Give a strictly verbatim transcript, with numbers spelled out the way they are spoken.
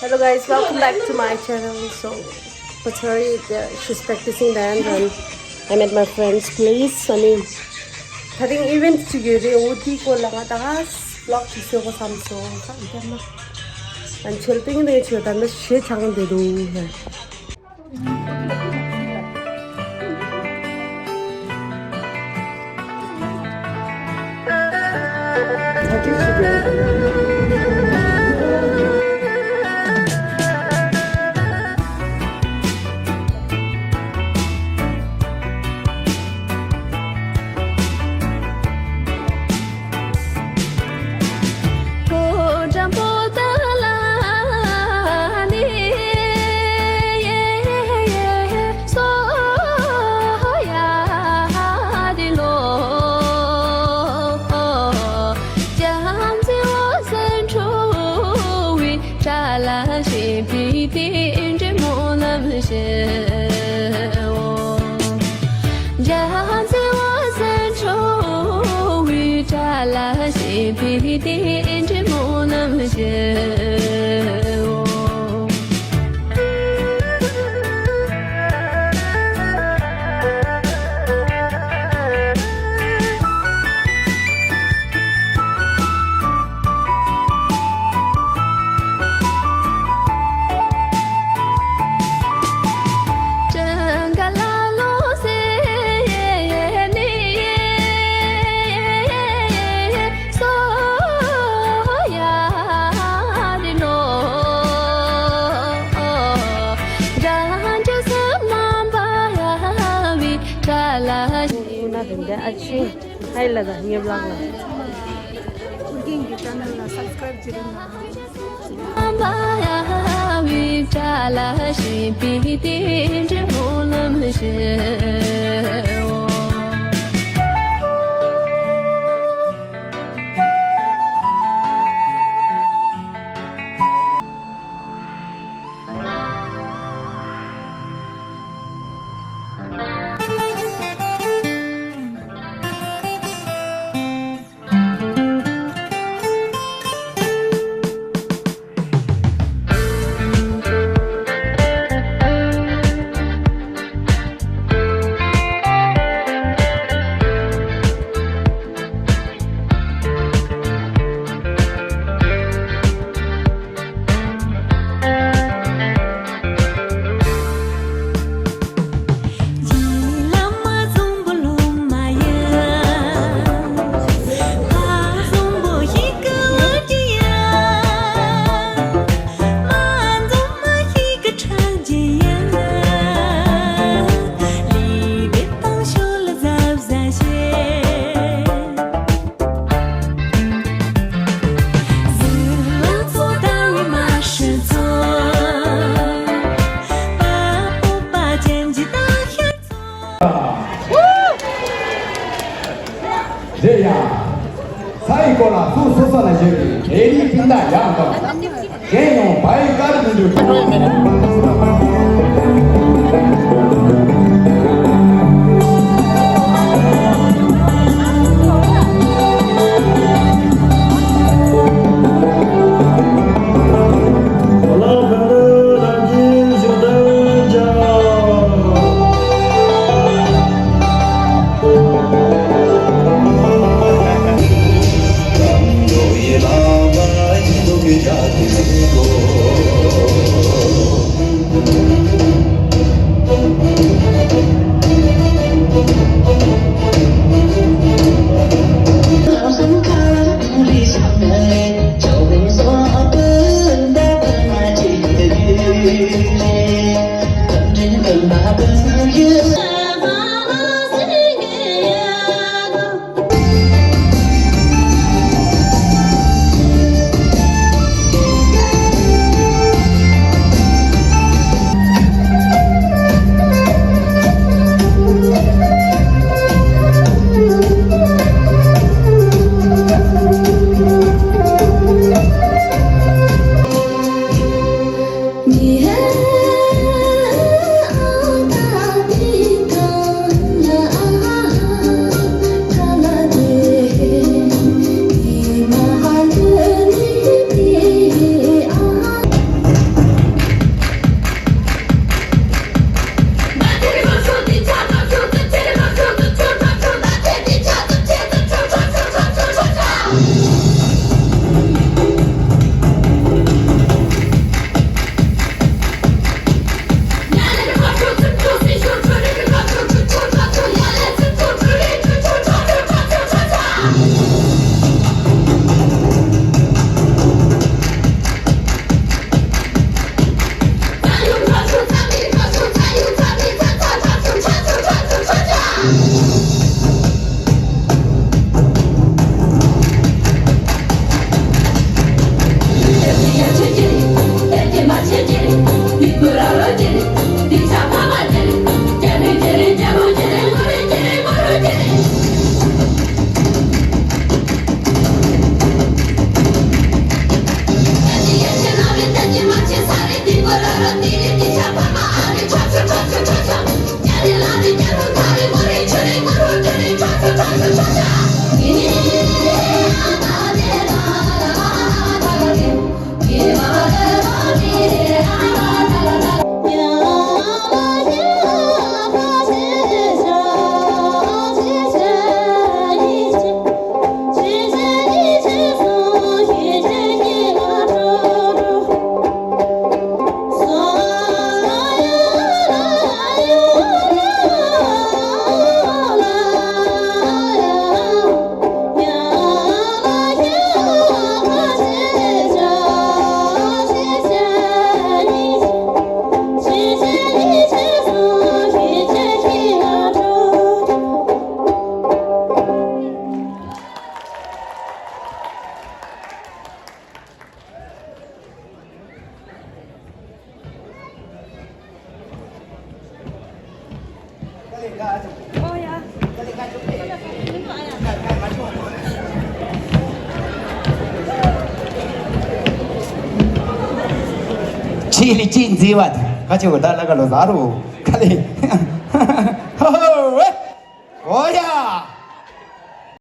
Hello guys, welcome back to my channel. So, Patsari, she's practicing dance and I'm at my friend's place. I mean, ད་རིང་ཨི་ཝེན་ཊི་ཅིག་ཡོད་རེད། འོ་དེའི་སྐོར་ལ་ང་ད་ག་ཝི་ལོག་ཅིག་བཟོ་དགོས་བསམ་སོང་། ཁ་འདར་ན། ཨན་ཆེལ་ཏིང་ཏིང་ཆེ་ད་ནི་ཞེ་ཆགས་འདི་འདུག་ཁུ་ན་རིན་ལྡན་ཨ་ཆེ། ཧའི་ལ་དང་ངེབ་ལག་ལ། ཨུ་རྒྱན་གྱི་ཅེ་ནལ་ལ་སབ་སི་ཀ་རེབ་བྱེད་རོགས་གནང་། རེད་ཡ། ས་ཡི་སྐོར་ལ་སུ་སོ་སོ་ལ་ཡོད་པའི་ལས་རིགས་སྤུན་ཟླ་ཡག་དང་། གཞན་ཡང་བའི་དཀར་མི་འདུག་ཆི་ལི་ཅི་འཛི་བ་ཁ་ཆེ་བོ་ད་ལ་ཁ་ལོ་ཟ་རུ་ཁ་ལེ།